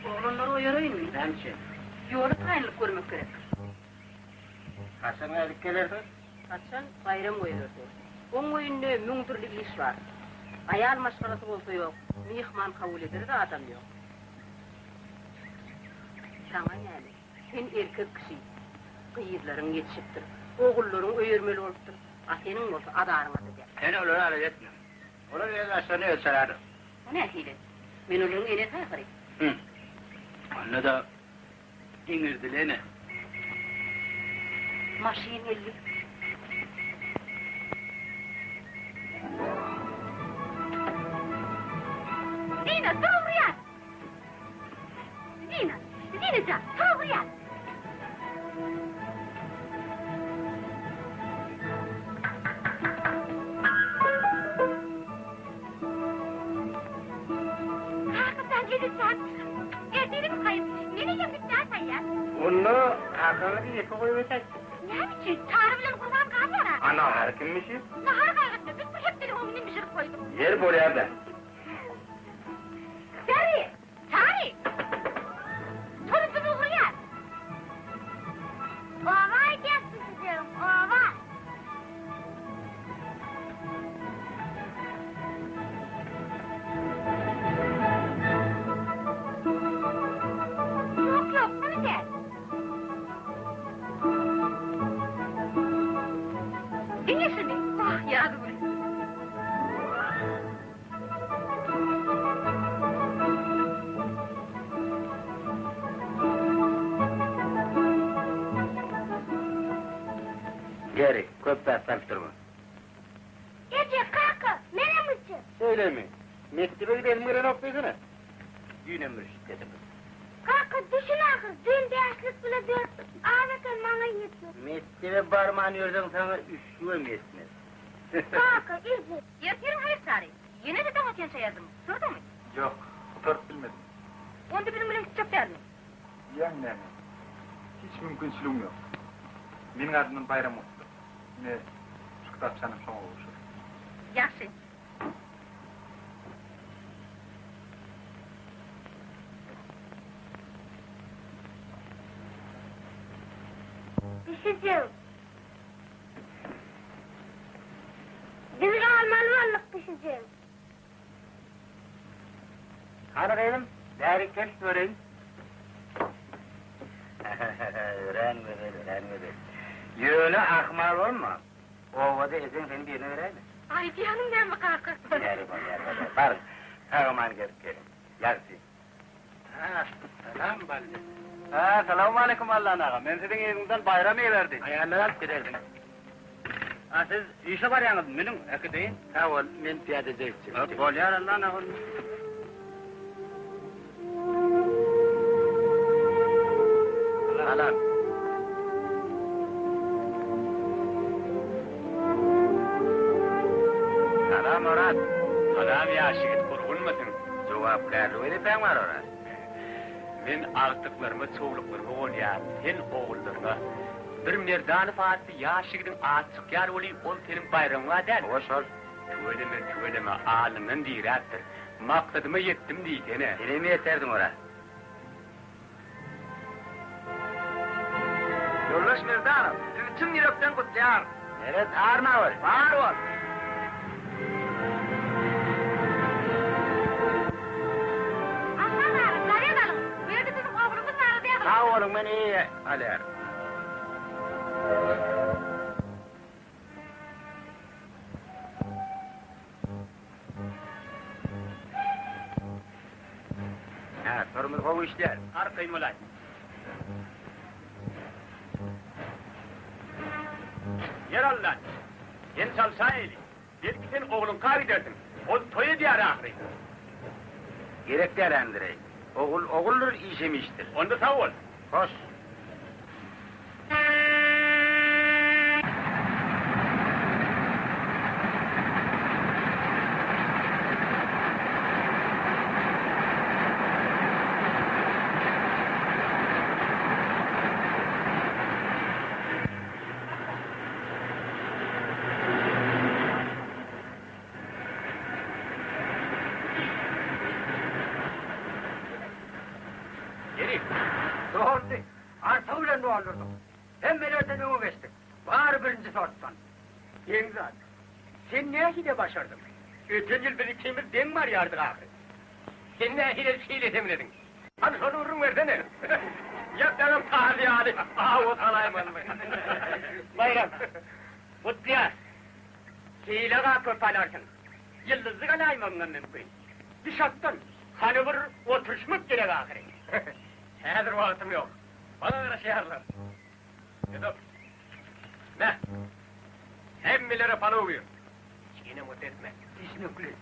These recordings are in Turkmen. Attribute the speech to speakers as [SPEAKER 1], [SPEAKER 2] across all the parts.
[SPEAKER 1] Oglanlary oýaraýynmy?
[SPEAKER 2] Näme üçin?
[SPEAKER 1] Ýola taýynlyk görmek gerek.
[SPEAKER 2] Haçan gaýdyp gelersiň?
[SPEAKER 1] Haçan? Baýram goýberdi. Oň öýünde müň dürli iş bar. Aýal maşgalasy bolsa ýok, myhman kabul edere-de adam ýok. Saňa näme? Sen erkek kişi. Gyzlaryň ýetişipdir. Ogullaryň öýermeli bolupdyr. A seniň bolsa azaryňa-da däl.
[SPEAKER 2] Sen olary alada etme. Olar öz başlaryna ölçererler.
[SPEAKER 1] O nähili? Men olaryň enesi ahyry.
[SPEAKER 2] Hüm. Onda-da iňirdili ene.
[SPEAKER 1] Maşyn geldi.
[SPEAKER 3] Zina, dur urýan! Zina, Zina jan, tur urýan! Kaka jan, eje jan, ertiriň haýyr, men ejem gitýän saýýar.
[SPEAKER 2] Onda kakaňyzy ýeke goýup ötäýtdik.
[SPEAKER 3] Näme üçin? Çary bilen Gurban galýar-a.
[SPEAKER 2] A nahary kim bişir?
[SPEAKER 3] Nahary gaýgytma, biz bir hepdelik öňünden bişirip goýduk.
[SPEAKER 2] Ýeri bolýar-da.
[SPEAKER 3] Çary! Çary! Toý biz ugraýas. Oba aýdýas pişijegim, oba. Ýok, ýok, muny däl.
[SPEAKER 1] Diňle şuny. Wah, Ýazgül.
[SPEAKER 2] Ýeri, köp zat salyp durma.
[SPEAKER 3] Eje, kaka, menem gitjek.
[SPEAKER 2] Şeýlemi? Mekdebe gidesim gelenok diýsene. Düýnem bir şit getirdim.
[SPEAKER 3] Kaka, düşün ahyr, düýn bäşlik bile dörtlük az eken maňa ýetmez.
[SPEAKER 2] Mekdebe barman ýörseň saňa üçlügem ýetmez.
[SPEAKER 3] Kaka, eje.
[SPEAKER 1] Ertiriň haýyr Çary. Ýene-de daň atýança ýazdyň. Turduňmy?
[SPEAKER 4] Ýok, gutaryp bilmedim.
[SPEAKER 1] Onda biziň bilen gitjek dälmi?
[SPEAKER 4] Diýýäň näme? Hiç mümkinçiligim ýok. Meniň adymdan Baýram gutla. Ine, şu kitapçanam şoňa gowşur.
[SPEAKER 1] Ýagşy.
[SPEAKER 3] Pişijegim. Biz galmaly bolduk pişijegim.
[SPEAKER 2] Hany gyzym, bärik gel, göreýin. Örän gözel, örän gözel. Ýöne ahmal bolma. Obada ejeň seni birine beräýmesin.
[SPEAKER 1] Aýdýanyň näme, kaka?
[SPEAKER 2] Ýeri bolýar, bolýar. Baryň, sag-aman gezip geliň. Ýagşy.
[SPEAKER 5] Hä, salam Bally. Hä, salawmaleýkim Allan aga. Men siziň yzyňyzdan Baýram iberdi.
[SPEAKER 2] Aýallary alyp giderdiň.
[SPEAKER 5] A siz işe barýaňyzmy? Münüň, äkideýin.
[SPEAKER 2] Sag bol, men pyýadaja gitjek.
[SPEAKER 5] Bolýar Allan aga.
[SPEAKER 2] Salam. Salam Oraz.
[SPEAKER 6] Salam ýaş ýigit, gurgunmysyň?
[SPEAKER 2] Jogapkärli wezipäň bar Oraz.
[SPEAKER 6] Men agtyklaryma, çowluklaryma bolýan, sen ogullaryňa. Bir Merdanow atly ýaş ýigidiň ady çykýar weli, ol seniň baýragyň-a däl.
[SPEAKER 2] Hawa, şol.
[SPEAKER 6] Tüweleme, tüweleme, alnyndan diräpdir. Maksadyma ýetdim diýsene.
[SPEAKER 2] Senem ýeterdiň Oraz.
[SPEAKER 5] Ýoldaş Merdanow, sizi çyn ýürekden gutlaýarys.
[SPEAKER 2] Meret, arma bol!
[SPEAKER 5] Bar bol!
[SPEAKER 3] Aslan aga, gazet alyň. Bu ýerde siziň ogluňyz barada ýazylypdyr.
[SPEAKER 2] Sag boluň, men eý alýaryn. Hä, torumyz gowy işleýär.
[SPEAKER 6] Arkaýyn bolaý. Ýer Allan, sen çalşaýaly. Belki sen ogluňka gidersiň. Ol toý edýär ahyry.
[SPEAKER 2] Gerek däl Andreý. Ogul oguldyr, işem işdir.
[SPEAKER 6] Onda sag bol.
[SPEAKER 2] Hoş.
[SPEAKER 6] Ýeri.
[SPEAKER 2] Doldy. Artygy bilen doldurdyk. Hemmelerden öňe geçdik. Bary birinji sortdan. Geň zat. Sen nähili başardyň?
[SPEAKER 6] Öten ýyl biz ikimiz deň barýardyk ahyry. Sen nähili şeýle semrediň? Hany şony gürrüň bersene. Ýap-ýaňam tazy ýaly awa salaýmalymy?
[SPEAKER 2] Baýram, gutlaýas. Sylag-a köp alarsyň. Ýyldyzlyk alaýmagyňam mümkin. Düş atdan. Hany bir oturyşmak gerek ahyry.
[SPEAKER 6] Häzir wagtym ýok. Maňa garaşýarlar. Ýusup, me, hemmelere palow buýur. Çeýnemot etme.
[SPEAKER 2] Düşnükli.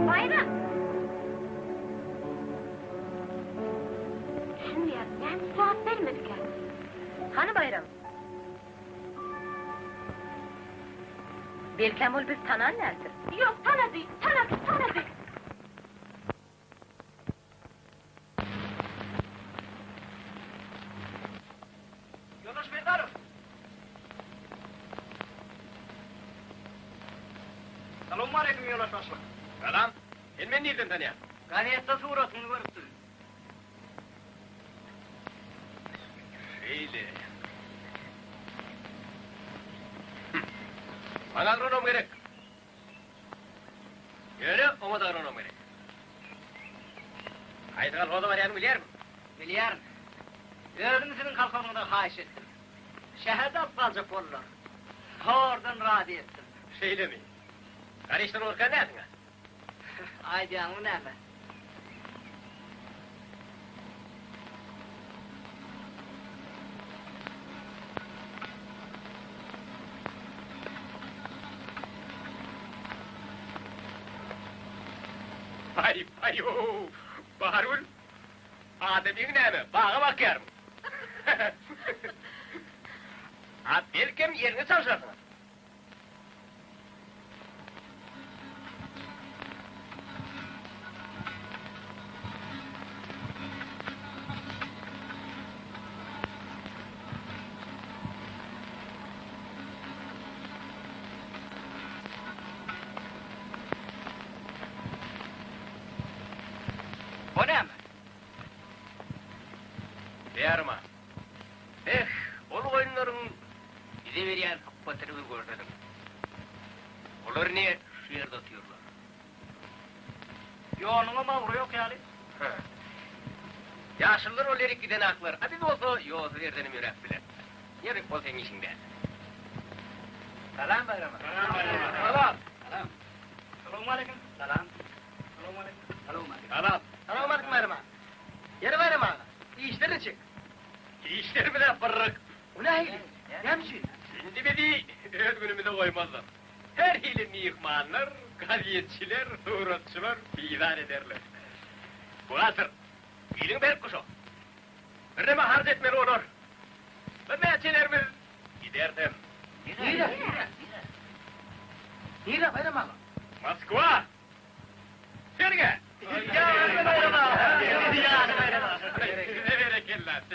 [SPEAKER 3] Baýram! Düşünmeýärin, näme üçin jogap bermedikä?
[SPEAKER 1] Hany Baýram? Belkäm ol bizi tanan däldir.
[SPEAKER 3] Ýok, tanady, tanady, tanady!
[SPEAKER 6] Ýoldaş Merdanow! Salowmaleýkim, ýoldaş başlyk! Salam! Sen meni nirden tanýaň?
[SPEAKER 2] Gazetde suratyňy görüpdim.
[SPEAKER 6] Şeýle. Maňa agronom gerek. Ýöne oňa-da agronom gerek. Haýsy kolhoza barýanyňy bilýärmiň?
[SPEAKER 2] Bilýärin. Özüm siziň kolhozyňyzdan haýyş etdim. Şäherde alyp galjak boldular. Zordan razy etdim.
[SPEAKER 6] Şeýlemi? Garyşdan gorkan dälsiň-ä?
[SPEAKER 2] Aýdýaňmy näme?
[SPEAKER 6] Paý, paý-ow! Bahargül, adamyň näme, baga bakýarmyň? A belkem ýeriňi çalşarsyňyz?
[SPEAKER 2] O näme?
[SPEAKER 6] Ferma. Eh, ol goýunlaryň bize berýän hupbatyny bir görsediň. Olar ine şu ýerde otyrlar.
[SPEAKER 2] Ýoluňam agry ýok ýaly.
[SPEAKER 6] Hä. Ýaşulular ol ýerik giden aklar, a biz bolsa ýolsuz ýerdenem ýöräp bileris. Ýeri, ol seň işiň däl.
[SPEAKER 2] Salam Baýram aga.
[SPEAKER 6] Salam.
[SPEAKER 2] Salam. Salowmaleýkim. Salam. Salowmaleýkim. Salowmaleýkim.
[SPEAKER 6] Salam.
[SPEAKER 2] Salowmaleýkim Baýram aga. Ýeri Baýram aga, işler niçik?
[SPEAKER 6] Işlerimiz-ä pyrryk.
[SPEAKER 2] O nähili? Näme üçin?
[SPEAKER 6] Indi bizi öz günümize goýmazlar. Her hili myhmanlar, gazetçiler, suratçylar bizar ederler. Buhgalter, iliň berk guşak. Birneme harç etmeli bolar. Birnäçelerimiz gidersem.
[SPEAKER 2] Nirä? Nirä? Nirä, Baýram aga?
[SPEAKER 6] Moskwa! Sergä!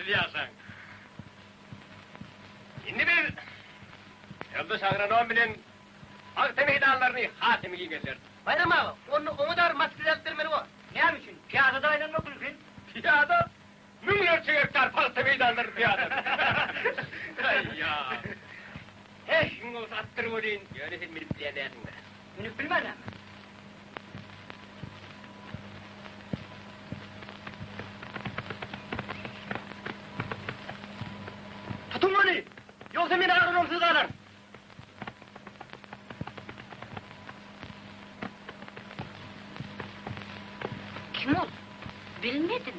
[SPEAKER 6] Siz ýaşaň. Indi biz ýoldaş agronom bilen pagta meýdanlaryny has hem giňelderis.
[SPEAKER 2] Baýram aga, onda oňa dary moskwiç alyp bermeli bor. Näme üçin? Pyýada-da aýlanmak mümkin.
[SPEAKER 6] Pyýada? Müňlerçe gektar pagta meýdanlaryny pyýada. Aý-ýa. Heý, iň gowusy atdyr welin, ýöne sen münüp bilýän dälsiň-dä.
[SPEAKER 2] Münüp bilmän näme?
[SPEAKER 6] Tutuň ony! Ýogsa men agronomsyz galaryn.
[SPEAKER 1] Kim ol? Bilmedim.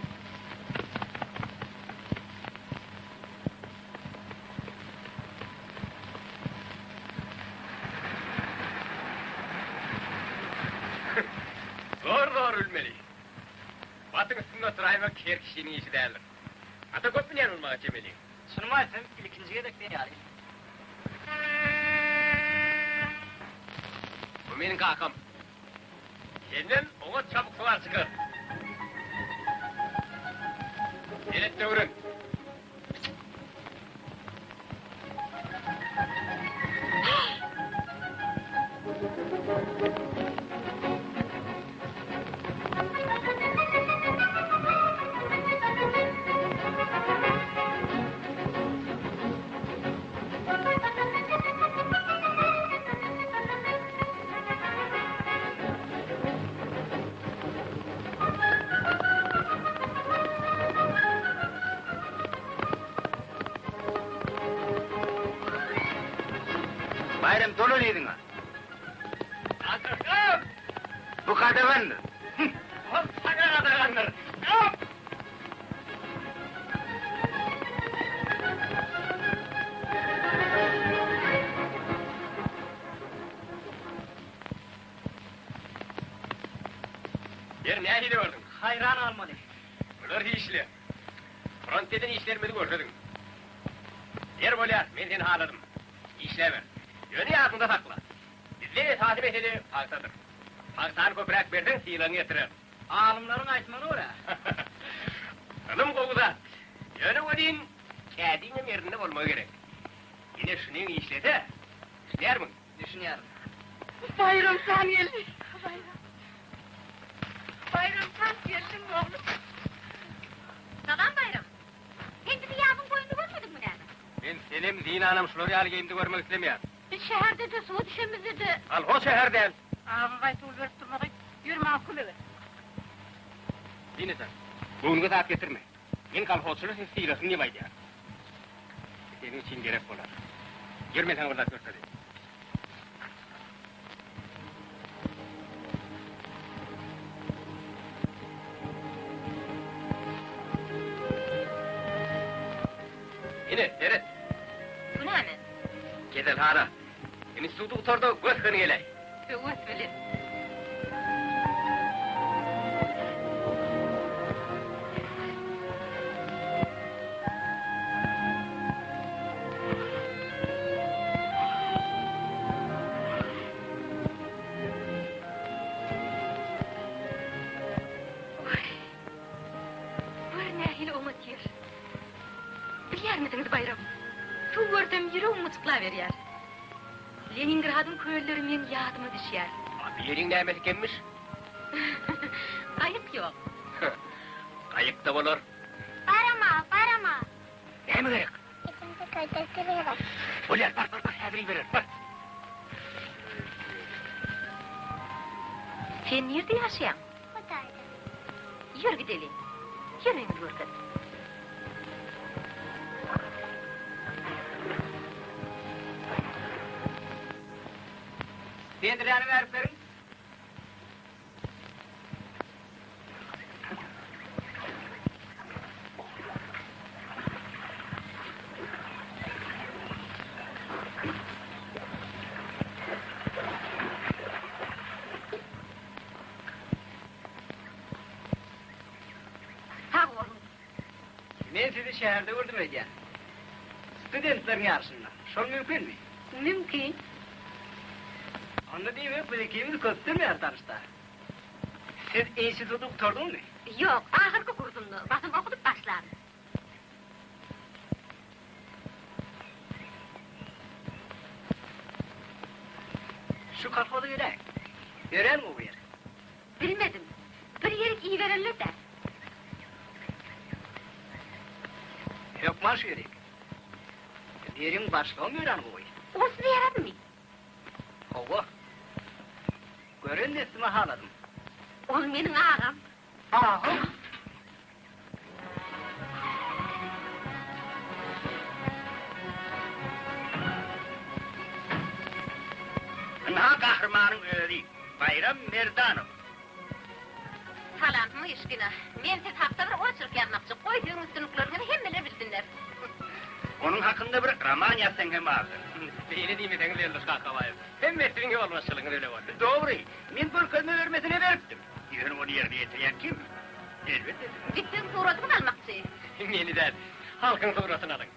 [SPEAKER 6] Zor-zor ülmeli. Atyň üstünde oturaýmak her kişiniň işi däldir. Ata köp münýän bolmaga çemeli.
[SPEAKER 2] Çynymy aýtsam, ilkinji gezek diýen ýaly.
[SPEAKER 6] Bu meniň kakam. Senden oňat çabuksuwar çykar. Seret döwran.
[SPEAKER 5] Baýram dolan yzyňa.
[SPEAKER 6] Kakam!
[SPEAKER 5] Bu gadagandyr.
[SPEAKER 6] Ol saňa gadagandyr. Ýeri nähili gördüň?
[SPEAKER 2] Haýran galmaly.
[SPEAKER 6] Bular hiçle. Frontda eden işlerimizi görsediň. Ýeri bolýar, men seni haladym. Işläber. Ýöne ýadyňda sakla. Bizde esasy mesele pagtadyr. Pagtany köpräk berseň, sylagyňy ýetirer.
[SPEAKER 2] Alymlaryň aýtmagyna görä.
[SPEAKER 6] Ylym gowy zat. Ýöne welin, kädiňem ýerinde bolmagy gerek. Ine şunyň işlese, düşünýärmiň?
[SPEAKER 2] Düşünýärin.
[SPEAKER 1] Baýram jan geldi. Baýram. Baýram jan geldiňmi oglum? Salam Baýram. Sen bizi ýabyň boýunda görmediňmi näme?
[SPEAKER 6] Men senem, Zinanam şular ýaly geýimde görmek islemeýän.
[SPEAKER 1] Biz şäherde-de, suwa düşemizde-de.
[SPEAKER 6] Kolhoz şäher däl.
[SPEAKER 1] Aga gaýtawul berip durmagy, ýör maňa kömek et.
[SPEAKER 6] Zina jan, göwnüňe zat getirme. Men kolhozçylar seni sylasyn diýip aýdýan. Seniň üçin gerek bolar. Ýör men saňa bir zat görkezeýin. Ine, seret.
[SPEAKER 1] Bu näme?
[SPEAKER 6] Keselhana. Instituty gutar-da, gös-göni geläý.
[SPEAKER 1] Höwes bilen. Oý, gör nähili oňat ýer. Bilýärmisiňiz, Baýram, suw görsem ýüregim myjyklaberýär. Leningradyň kölleri meň ýadyma düşýär.
[SPEAKER 6] A bu ýeriň nämesi kemmiş?
[SPEAKER 1] Gaýyk ýok.
[SPEAKER 6] Gaýyk-da bolar.
[SPEAKER 3] Barama, barama.
[SPEAKER 6] Näme gerek?
[SPEAKER 3] Içimde köýdekdir gerek.
[SPEAKER 6] Bolýar, bar, bar, bar, häzir ibererin, bar.
[SPEAKER 1] Sen nirde ýaşaýaň?
[SPEAKER 3] Hudaýda.
[SPEAKER 1] Ýör gideliň. Ýör öýüňizi görkez.
[SPEAKER 2] Bedräni bärip beriň.
[SPEAKER 1] Sag boluň.
[SPEAKER 2] Men sizi şäherde gördüm öýdýän. Studentleriň ýaryşynda. Şol mümkinmi?
[SPEAKER 1] Mümkin.
[SPEAKER 2] Onda diýmek biz ikimiz köpden bäri tanyşda. Siz instituty gutardyňyzmy?
[SPEAKER 1] Ýok, ahyrky kursumda. Basym okudyp başlaryn.
[SPEAKER 2] Şu kolhoza geläý. Örän gowy ýer.
[SPEAKER 1] Bilmedim. Bir ýerik ibererler-dä.
[SPEAKER 2] Hökman şu ýerik. Ýeriň başlygam örän gowy.
[SPEAKER 1] Onsuz ýaradymy?
[SPEAKER 2] Hawa. Gören dessime haladym.
[SPEAKER 1] Ol meniň agam.
[SPEAKER 2] Agam? Ynha gahrymanyň özi, Baýram Merdanow.
[SPEAKER 1] Salam, Myşkina. Men siz hakda bir oçerk ýazmakçy. Goý, siziň üstünlikleriňizi hemmeler bilsinler.
[SPEAKER 2] Onuň hakynda bir roman ýazsaň hem azdyr.
[SPEAKER 6] Beýle diýmeseňiz, Eldos Kakabaýew. Hemme siziň ýolbaşçylygyňyz öle boldy.
[SPEAKER 2] Dogry, men görkezme bermesine beripdim. Ýöne ony ýerine ýetirýän kim? Elbetde, siz.
[SPEAKER 1] Biz siziň suratyňyzy almakçy.
[SPEAKER 6] Meni däl, halkyň suratyny alyň.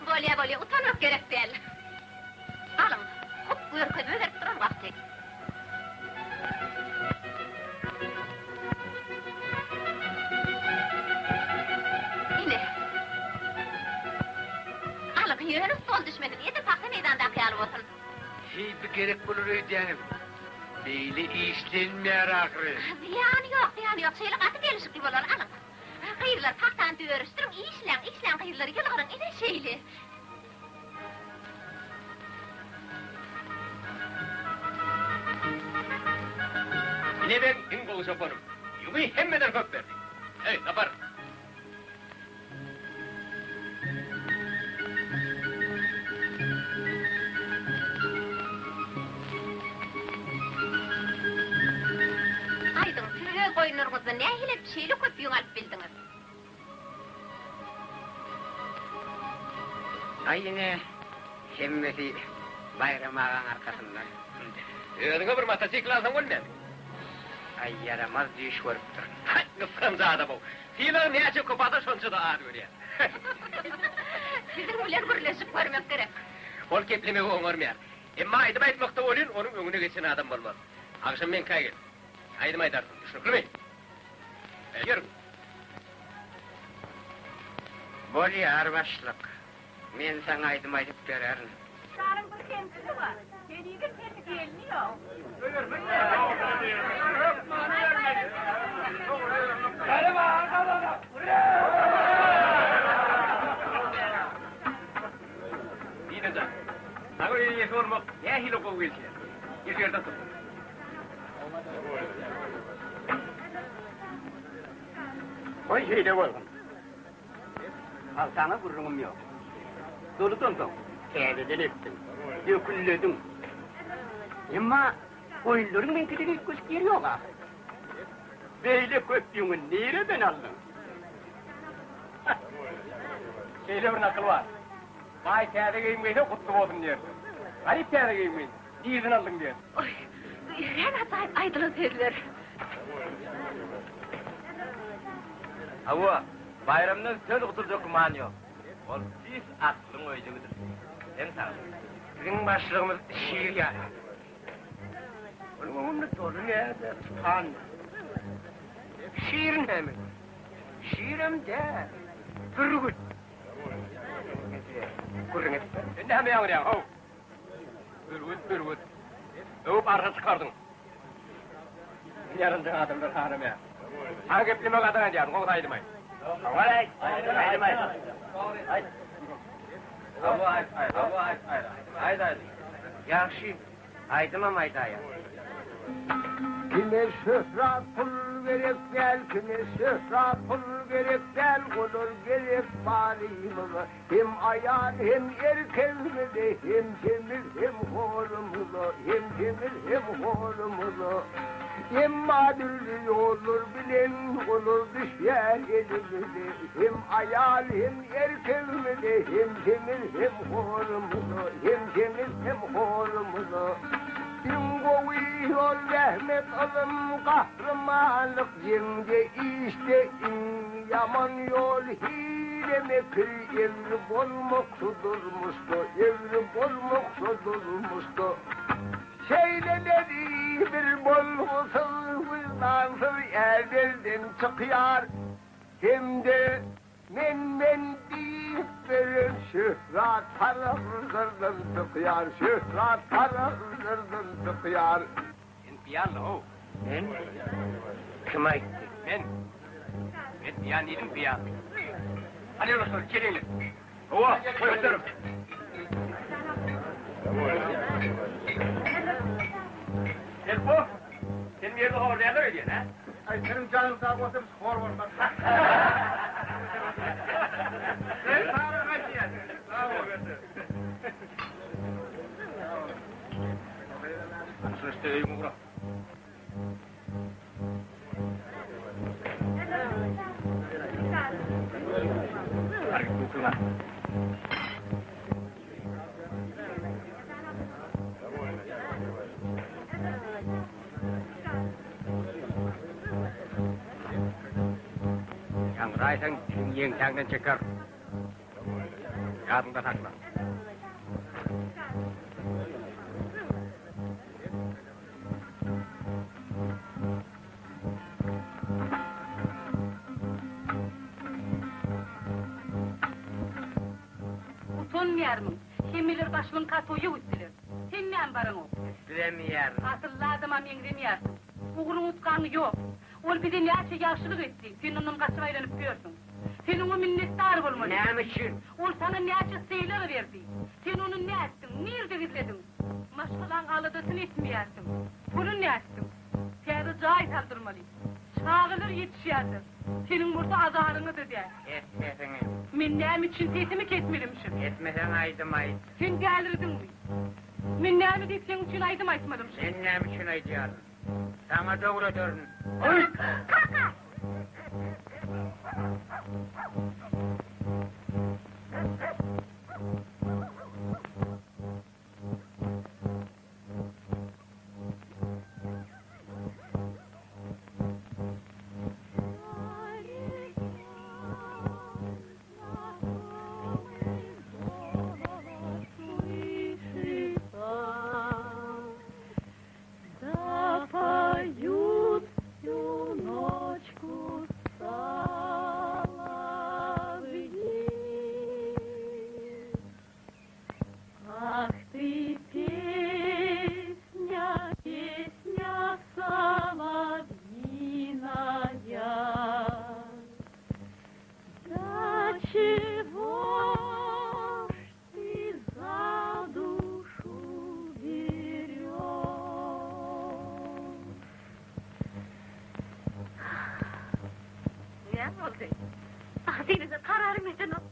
[SPEAKER 1] Bolýa, bolýa, utanmak gerek däl. Alyň, hut görkezme berip duran wagty. Ine. Alyň, ýöne stol düşmesin, edil pagta meýdandaky ýaly bolsun.
[SPEAKER 7] Heý, bi gerek bolar öýdýäňiz. Beýle işlenmeýär ahyry.
[SPEAKER 1] Zyýany ýok, zyýany ýok, şeýle gaty gelişikli bolar, alyň. Gyzlar, pagtany dörüşdiriň, işläň, işläň gyzlar, ýylgyryň, ine şeýle.
[SPEAKER 6] Ine meň iň gowy çopanym. Ýüňi hemmeden köp berdi. Eý, Sapar!
[SPEAKER 1] Aýdyň, siz öz goýunlaryňyzdan nähili edip şeýle köp ýüň alyp bildiňiz?
[SPEAKER 2] Aý ine, hemmesi Baýram agaň arkasynda.
[SPEAKER 6] Özüňe bir motosikl alsaň bolmaýarmy?
[SPEAKER 2] Aý ýaramaz düýş görüpdir.
[SPEAKER 6] Haý, gysganç adam-ow. Sylagy näçe köp alsa, şonça-da az görýär.
[SPEAKER 1] Siziň bilen gürleşip görmek gerek.
[SPEAKER 6] Ol geplemegi oňarmaýar. Emma aýdym aýtmakda welin onuň öňüne geçen adam bolmaz. Agşam meňkä gel. Aýdym aýdarsyň, düşnüklimi? Ýör.
[SPEAKER 2] Bolýar, başlyk. Men saňa aýdym aýdyp bererin.
[SPEAKER 1] Şaryň bir kemçiligi bar. Henizem sesi gelni ýok.
[SPEAKER 6] Dina jan, saňa öý eýesi bolmak nähili gowy gelişýär. Gel şu ýerde otur.
[SPEAKER 2] Goý şeýle bolsun. Pagtaňa gürrüňim ýok. Doludan soň täzeden ekdiň, dökünlediň. Emma goýunlaryň meňkiden üýtgeşik ýeri ýok ahyry. Beýle köp ýüňi nireden aldyň?
[SPEAKER 6] Şeýle bir nakyl bar. Baý täze geýim geýse gutly bolsun diýerler. Garyp täze geýim geýse, nireden aldyň diýerler.
[SPEAKER 1] Oý, bu örän ajaýyp aýdylan sözler.
[SPEAKER 5] Hawa, Baýramdan söz gutuljak güman ýok. Ol tüýs aklyň öýjügidir. Seň saglygyň.
[SPEAKER 6] Biziň başlygymyz şir ýaly. Onuň öňünde doly näde, tutan näme? Şir näme? Şirem däl, bürgüt. Gürrüň edip ber. Sen näme ýaňraýaň, how? Bürgüt, bürgüt. Öwüp arka çykardyň. Ýarynjak adamlar haramaýar. Saňa geplemek gadagan edýärin, gowusy aýdym aýt.
[SPEAKER 2] Hawa, aýt, aýdym aýt. Aýt.
[SPEAKER 5] Hawa, aýt, hawa, aýt, aýt, aýdym.
[SPEAKER 2] Ýagşy, aýdymam aýdaýar.
[SPEAKER 8] Kime şöhrat pul gerek däl, kime şöhrat pul gerek däl, olar gerek barymyza. Hem aýal hem erkegimize, hem semiz hem horumyza, hem semiz hem horumyza. Emma dürli ýollar bilen olar düşýär elimize, hem aýal hem erkegimize, hem semiz hem horumyza, hem semiz hem horumyza. Iň gowy ýol zähmet, ylym, gahrymanlyk, jeňde, işde iň ýaman ýol hile, mekir, egri bolmak şu durmuşda, egri bolmak şu durmuşda. Şeýleleri bir bolgusyz, wyždansyz ädelden çykýar hem-de. Men men diýip beren şöhrat parazlardan çykýar, şöhrat parazlardan çykýar.
[SPEAKER 6] Sen piýanla-ow.
[SPEAKER 2] Men? Kim aýtdy?
[SPEAKER 6] Men. Men piýan diýdim, piýan. Hany ýoldaşlar, geliňler. Hawa, göterim. Selpo, sen bu ýerde hor däldir öýdýän, hä?
[SPEAKER 4] Aý, seniň janyň sag bolsa, biz hor bolmarys. Sen saglyk aýtýan. Sag bol.
[SPEAKER 6] Hany şuny işte öýüňe ugrat. Ýaňraýsaň, diliňi ýeňsäňden çekerin. Ýadyňda sakla.
[SPEAKER 1] Utanmaýarmyň? Hemmeler başlygyň katoýa gitdiler. Sen näme baraňok?
[SPEAKER 2] Islemeýärin.
[SPEAKER 1] Asylly adama meňzemeýärsiň. Ogluň utgany ýok. Ol bize näçe ýagşylyk etdi, sen ondan gaçyp aýlanyp ýörsüň. Sen oňa minnetdar bolmaly.
[SPEAKER 2] Näme üçin?
[SPEAKER 1] Ol saňa näçe sylag berdi. Sen ony nätdiň, nirde gizlediň? Maşgalaň aladasyny etmeýärsiň. Puly nätdiň? Täze jaý saldyrmaly. Çagalar ýetişýärler. Seniň bolsa azaryňa-da däl.
[SPEAKER 2] Kes sesiňi.
[SPEAKER 1] Men näme üçin sesimi kesmelimşim?
[SPEAKER 2] Kesmeseň aýdym aýt.
[SPEAKER 1] Sen dälirdiňmi? Men näme diýip seň üçin aýdym aýtmalymşym?
[SPEAKER 2] Men näme üçin aýdýaryn? Saňa dogry ederin.
[SPEAKER 3] Kaka! Ах ты, песня, песня соловьиная, Да чего ж ты за душу берешь?
[SPEAKER 1] Näme boldy? Ah, seniň kararyň ýetenok.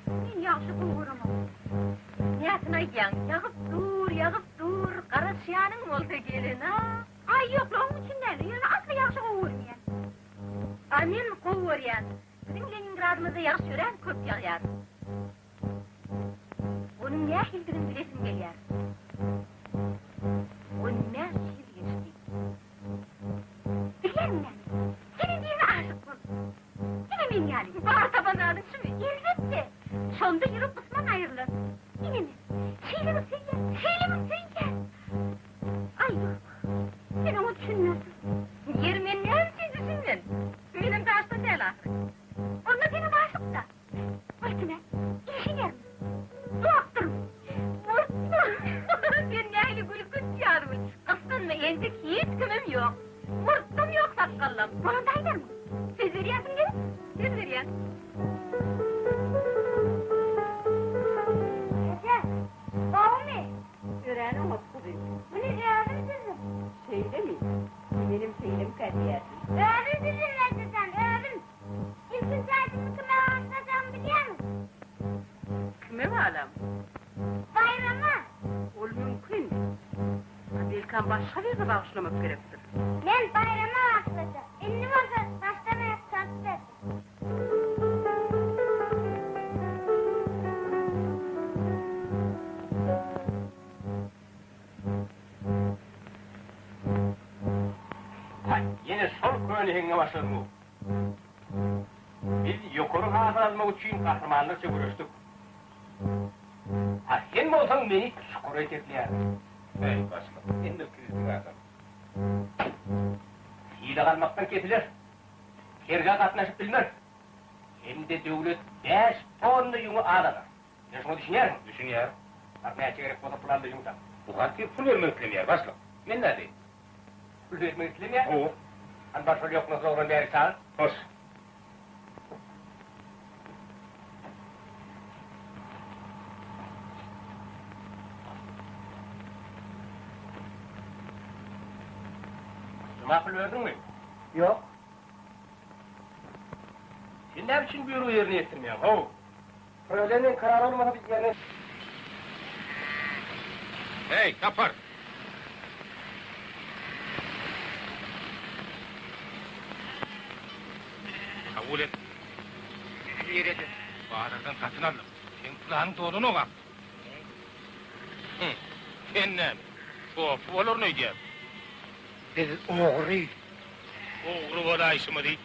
[SPEAKER 1] Men ýagşy gowy göremok.
[SPEAKER 9] Näsini aýdýaň, ýagyp dur, ýagyp dur, garaşýanyň bolsa gelen-a.
[SPEAKER 3] Aý, ýok-la, oň üçin däl, ýöne asla ýagşy gowy görmeýän.
[SPEAKER 9] A men gowy görýän. Biziň Leningradymyzda ýagyş örän köp ýagýar. Onuň nähilidigini bilesim gelýär. 15 ýyl geçdi.
[SPEAKER 3] Bilýärmiň näme? Senem birine aşyk bol. Diňe men ýaly.
[SPEAKER 9] Bar tapan zadyň şumy?
[SPEAKER 3] Elbetde! Şonda ýürek gysman aýrylar. Ine men, şeýle bir söýýän, şeýle bir söýýän! Aý, ýok.
[SPEAKER 9] Ýanymda entek hiç kimim ýok. Murtum ýok sakgallam. Bolanda aýdarmyň? Söz berýärsiň gelin? Söz berýän.
[SPEAKER 3] Eje, gowumy?
[SPEAKER 1] Örän oňat gyzym.
[SPEAKER 3] Muny özüm düzdüm.
[SPEAKER 1] Şeýlemi? Menem şeýlemkä diýýärdim.
[SPEAKER 3] Özüm düzdüm ejejan, özüm. Ilkinji aýdymy kime bagyşlajagymy bilýäňmi?
[SPEAKER 1] Kime balam?
[SPEAKER 3] Baýrama!
[SPEAKER 1] Ol mümkin. A belkäm başga birine bagyşlamak gerekdir.
[SPEAKER 3] Men Baýrama bagyşlajak. Indi bolsa başdan-aýak çalyp bersin.
[SPEAKER 6] Haý, ýene şol köne heňňe başladyň-ow. Biz ýokary hasyl almak üçin gahrymanlarça göreşdik. A sen bolsaň meni çukura itekleýärdiň. Äý, başlyk, sen bir kiçijik adam. Sylag almakdan kesiler. Sergä gatnaşyp bilmeris. Hem-de döwlet bäş tonna ýüňi az alar. Sen şuňa düşünýärmiň? Düşünýärin. Bak, näçe gerek bolsa pul al-da ýüň tap. Buhgalter pul bermek islemeýär, başlyk. Men nädeýin? Pul bermek islemeýär? Hawa. Hany bar şol ýoknasyz oglany bäri çagyr. Hoş. Juma pul berdiňmi?
[SPEAKER 2] Ýok.
[SPEAKER 6] Sen näme üçin buýrugy ýerine ýetirmeýäň, how?
[SPEAKER 2] Prawleniýaň karary bolmasa biz ýerine.
[SPEAKER 6] Heý, Sapar! Kabul et.
[SPEAKER 7] Nireden?
[SPEAKER 6] Bazardan satyn aldym. Seň planyň dolanok-a. Hü, sen näme, sopy bolaryn öýdýäňmi?
[SPEAKER 7] Biz ogry.
[SPEAKER 6] Ogry bolaýşymyzy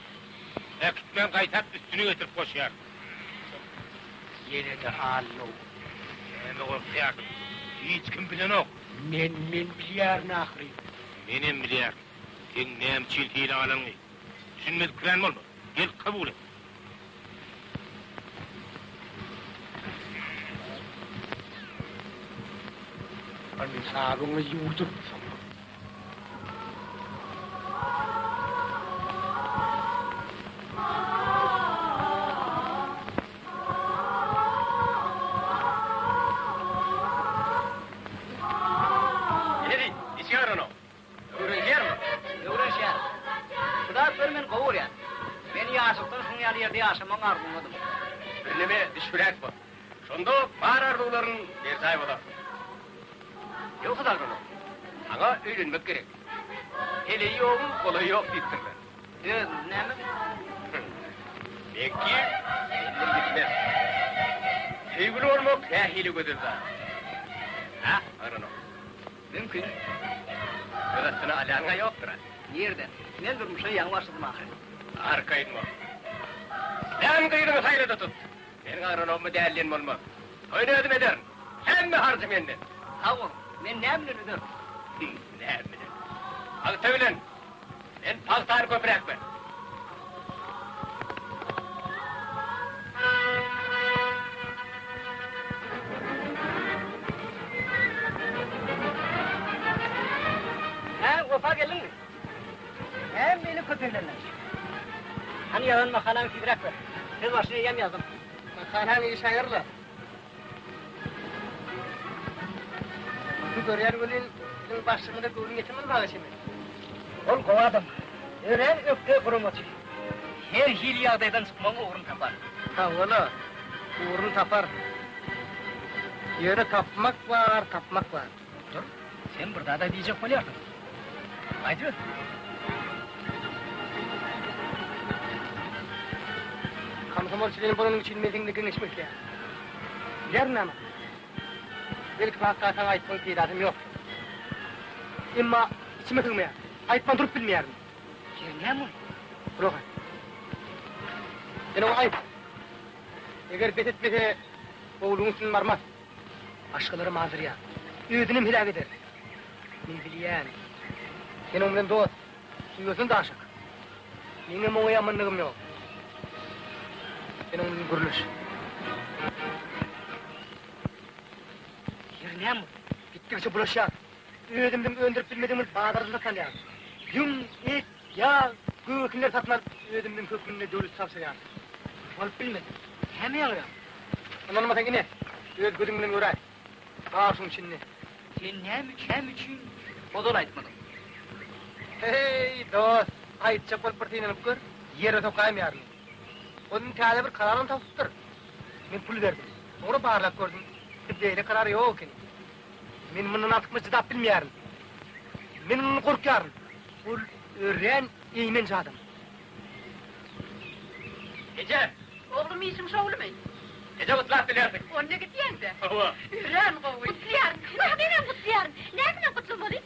[SPEAKER 6] äkitmän gaýtap üstüne getirip goşýar.
[SPEAKER 7] Ýene-de allow.
[SPEAKER 6] Näme gorkýarsyň? Hiç kim bilenok.
[SPEAKER 7] Men, men bilýärin ahyry.
[SPEAKER 6] Menem bilýärin. Seň näme üçin sylag alanyňy. Düşünmedik kän bolma. Gel, kabul et.
[SPEAKER 7] Ynsabyňy ýuwdupsyň.
[SPEAKER 6] Ine-de, içýär ony. Öwrenişýärmi?
[SPEAKER 10] Öwrenişýäris. Şu zatlary men gowy görýän. Men ýaşlykdan şunuň ýaly ýerde ýaşamagyň arzuwyndadym.
[SPEAKER 6] Birneme düşbüräk bol. Şonda bar arzuwlaryň berjaý bolar. Ýogsa agronom, saňa öýlenmek gerek. Heleýi ýoguň golaýy ýok diýipdirler.
[SPEAKER 10] Özümiz näme?
[SPEAKER 6] Meňki senden gitmez. Söýgüli bolmak nähili gözel zat. Hä, agronom?
[SPEAKER 10] Mümkin.
[SPEAKER 6] Göz astyna alýanyň-a ýokdur-a?
[SPEAKER 10] Nirden? Men durmuşa ýaňy başladym ahyry.
[SPEAKER 6] Arkaýyn bol. Islän gyzyňy saýla-da tut. Meniň agronomyma däl diýen bolmaz. Toýuny özüm ederin. Hemme harjy menden.
[SPEAKER 10] Sag bol. Men näme bilen öderin?
[SPEAKER 6] Näme bilen? Pagta bilen. Sen pagtany köpräk ber.
[SPEAKER 10] Hä, Wepa geldiňmi? Näme beýle köp eglendiň? Hany ýazan makalaňy tizräk ber. Söz başyny eýýäm ýazdym.
[SPEAKER 2] Makalaň işi aýyrla. Muny görýän welin, biziň başlygymyza göwnüň ýetirmez maňa çemeli.
[SPEAKER 10] Ol gowy adam. Örän ökde guramaçy. Her hili ýagdaýdan çykmagyň ugruny tapar.
[SPEAKER 2] Hawa-la, ugruny tapar. Ýöne tapmak bar, tapmak bar.
[SPEAKER 10] Dur, sen bir zad-a diýjek bolýarsyň. Aýdyber.
[SPEAKER 2] Komsomol çleni bolanyň üçin men seň bilen geňeşmek isleýärin. Bilýärmiň näme? Belki bu hakda saňa aýtmagyň peýdasam ýokdur. Emma içime sygmaýar. Aýtman durup bilmeýärin.
[SPEAKER 10] Ýeri näme boldy?
[SPEAKER 2] Gulak as. Sen oňa aýt. Eger bes etmese, gowulygyň üstünden barmaz. Başgalaram azdyrýar. Özünem heläk eder. Men bilýän. Sen oň bilen dost. Söýersiň daşak. Meňem oňa ýamanlygym ýok. Sen oň bilen gürleş.
[SPEAKER 10] Ýeri näme boldy?
[SPEAKER 2] Gitdigiçe bulaşýar.
[SPEAKER 10] Özümiziň öndürip bilmedigimiz bazarymyzda salýarys. Ýüň, et, ýag, gök ekinleri satyn alyp, özümiziň hökmünde döwlete tabşyrýarys. Bolup bilmez. Näme ýaňraýaň? Ynanmasaň ine, öz gözüň bilen göräý. Bar şuň içinde. Sen näme üçin, näme üçin ozal aýtmadyň? Heý, dost, aýtjak bolup bir synanyp gör, ýere sokaýmaýaryn. Ol indi täze bir kararam tapypdyr. Men pul berdim. Soňra barlap gördüm, beýle karar ýok ekeni. Men mundan artykmaç çydap bilmeýärin. Men mundan gorkýaryn. Ol örän eýmenç adam.
[SPEAKER 6] Eje!
[SPEAKER 1] Oglum işiň şowlumy?
[SPEAKER 6] Eje gutlap bilersiň.
[SPEAKER 1] Onda gidýäň-dä.
[SPEAKER 6] Hawa.
[SPEAKER 1] Örän gowy.
[SPEAKER 9] Gutlaýaryn. Wah, menem gutlaýaryn. Näme bilen gutlamaly?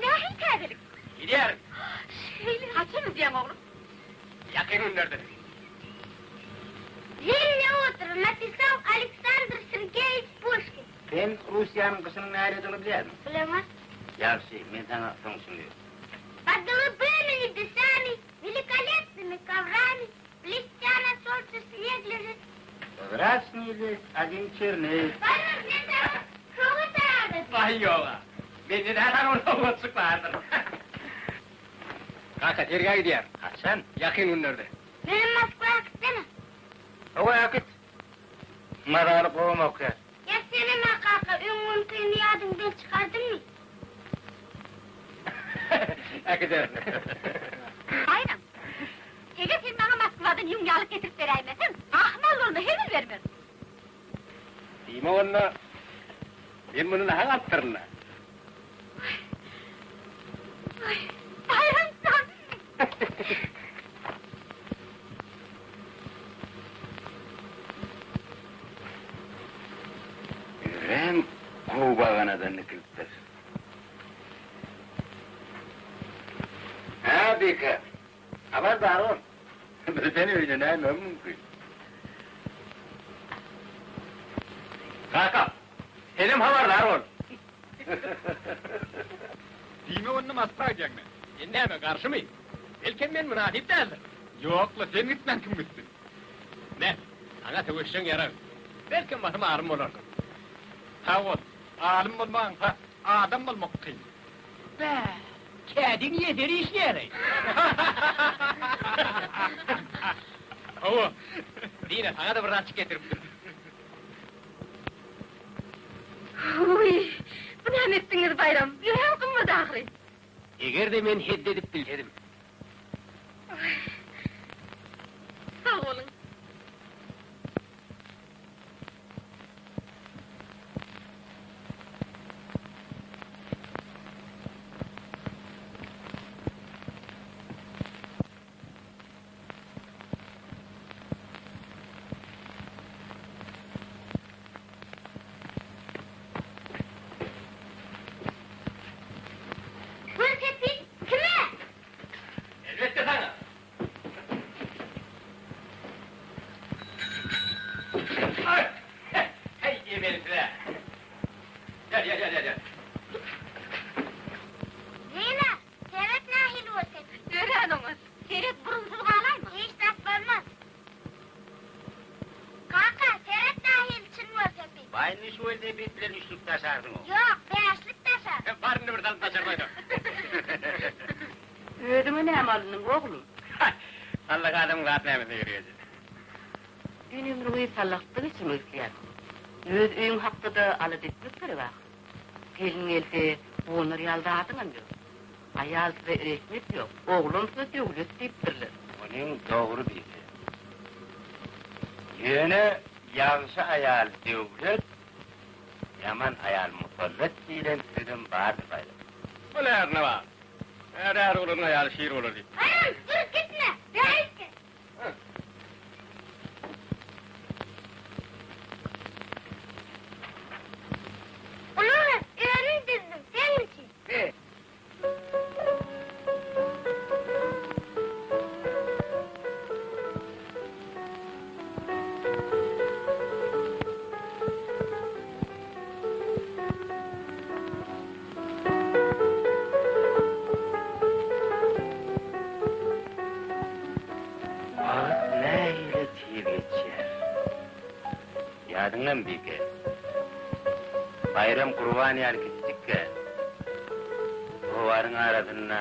[SPEAKER 9] Nähili täzelik?
[SPEAKER 6] Gidýärin.
[SPEAKER 9] Şeýle.
[SPEAKER 1] Haçan gidýäň oglum?
[SPEAKER 6] Ýakyn günlerde.
[SPEAKER 3] Zimний утро napisal Aleksandr Sergeýewiç Puşkin.
[SPEAKER 5] Sen Russiýanyň gyşynyň nähilidigini bilýärmiň?
[SPEAKER 3] Bilemok.
[SPEAKER 5] Ýagşy, men saňa soň düşündirin.
[SPEAKER 3] Pod голубыми небесами, великолепными коврами, блестя на солнце снег лежит.
[SPEAKER 5] Прозрачный лес один черный.
[SPEAKER 3] Baýram, men saňa sowgat taýýarladym.
[SPEAKER 6] Baý ýoga. Mende nähili ol sowgatjyk bardyr. Kaka, sergä gidýär.
[SPEAKER 5] Haçan?
[SPEAKER 6] Ýakyn günlerde.
[SPEAKER 3] Menem Moskwa äkitsene.
[SPEAKER 5] Hawa, äkit. Mazaly gowam okýar.
[SPEAKER 3] Ýa senem-ä kaka, öň günkiňi ýadyňdan çykardyňmy?
[SPEAKER 6] Äkiderin.
[SPEAKER 9] Baýram, eger sen maňa Moskwadan ýüň ýalyk getirip beräýmeseň, ahmal bolma, hezil bermerin.
[SPEAKER 6] Diýmek onda, men muny nahak alypdyryn-da.
[SPEAKER 9] Aý, Baýram jan!
[SPEAKER 5] Örän gowy baganadan dikilipdir. Hä, Bike, habardar bol. Birden öýlenäýmegim mümkin.
[SPEAKER 6] Kaka, senem habardar bol.
[SPEAKER 4] Diýmek onda Moskwa gidýäňmi?
[SPEAKER 6] Sen näme, garşymy? Belkem men mynasyp däldir.
[SPEAKER 4] Ýok-la, sen gitmän kim gitsin?
[SPEAKER 6] Me, saňa söweşjeň ýarag. Belkem basym alym bolarsyň.
[SPEAKER 4] Sag bol. Alym bolmak aňsat, adam bolmak kyn.
[SPEAKER 2] Bä, kädiň ýeseri işleýär-eý.
[SPEAKER 6] Hawa, Dina, saňa-da bir zatjyk getiripdim.
[SPEAKER 9] Wiý, bu näme etdiňiz, Baýram? Örän gymmat ahyry.
[SPEAKER 6] Eger-de men hezil edip bilsedim.
[SPEAKER 9] Sag boluň.
[SPEAKER 3] Welosiped kime?
[SPEAKER 6] Elbetde saňa. Aý! Heý, emelsiz-ä. Gel, gel, gel, gel.
[SPEAKER 3] Zina, seret nähili welosiped.
[SPEAKER 9] Örän oňat. Seret, burunsyz galaýma.
[SPEAKER 3] Hiç zat bolmaz. Kaka, seret nähili çyn welosiped.
[SPEAKER 5] Baý indi şu welosiped bilen üçlük daşarsyň-ow.
[SPEAKER 3] Ýok, bäşlik daşaryn.
[SPEAKER 6] Bar indi bir salym daşarda oýna.
[SPEAKER 1] Özüňe näme alyndyň, oglum?
[SPEAKER 6] Haý, sallak adamyň zat nämesine gerek eje?
[SPEAKER 1] Sen ömrüňi sallakda geçirmek isleýärsiň. Öz öýüň hakda-da alada etmek gerek ahyr. Gelin gelse, guwanar ýaly zadyňam ýok. Aýalsyza rehnet ýok, oglansyza döwlet diýipdirler.
[SPEAKER 5] Onyň dogry diýdi. Ýöne ýagşy aýal döwlet, ýaman aýal musallat diýlen sözem bardyr baýram.
[SPEAKER 6] Ol ärine bagly. Är är bolanyň aýaly şir bolar diýip.
[SPEAKER 3] Baýram, dur gitme, bärik gel. Ulag et, özüm düzdüm, seň üçin.
[SPEAKER 5] Wagt nähili tiz geçýär. Ýadyňdamy, Bike? Baýram Gurban ýaly kiçijikkä.
[SPEAKER 11] Howaryň arasynda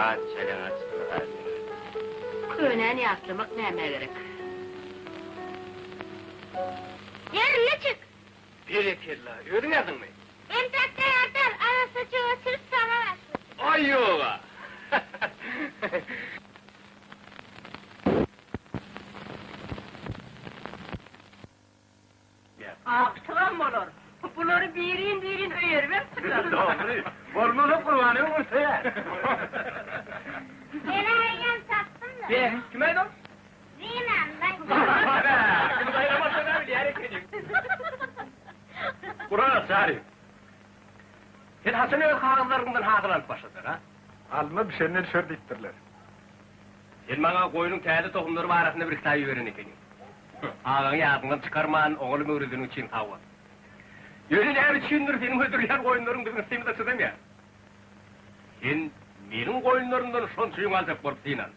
[SPEAKER 11] aç ýalaňaçlygy galýar.
[SPEAKER 9] Könäni ýatlamak nämä gerek?
[SPEAKER 3] Ýerine çyk!
[SPEAKER 6] Berekella, özüň ýazdyňmy?
[SPEAKER 3] Entek taýýar däl, arassaçy öçürip saňa başlady.
[SPEAKER 6] Aý ýog-a!
[SPEAKER 1] Agtygam bolar. Bulary birin-birin öýeribem çykar.
[SPEAKER 5] Dogry. Bolmasa Gurbany öwürseýär.
[SPEAKER 3] Men aýan tapdym-da.
[SPEAKER 6] Be, kim aýdan?
[SPEAKER 3] Zinam
[SPEAKER 6] Kim saýlamasa-da bilýär ekeniň. Guran Çary. Sen haçan öz kagyzlaryňdan hasyl alyp başladyň, a?
[SPEAKER 4] Alma bişenden düşer diýipdirler.
[SPEAKER 6] Sen maňa goýnuň täze tohumlary barasynda bir kitap iberen ekeniň. Agaňy ýadyňdan çykarman, oňaly möwrüdiniň üçin sag bol. Ýöne näme üçindir seniň hödürlän goýunlaryň biziň yssymyza çydamaýar. Sen meniň goýunlarymdan şonça ýüň aljak bolup synan.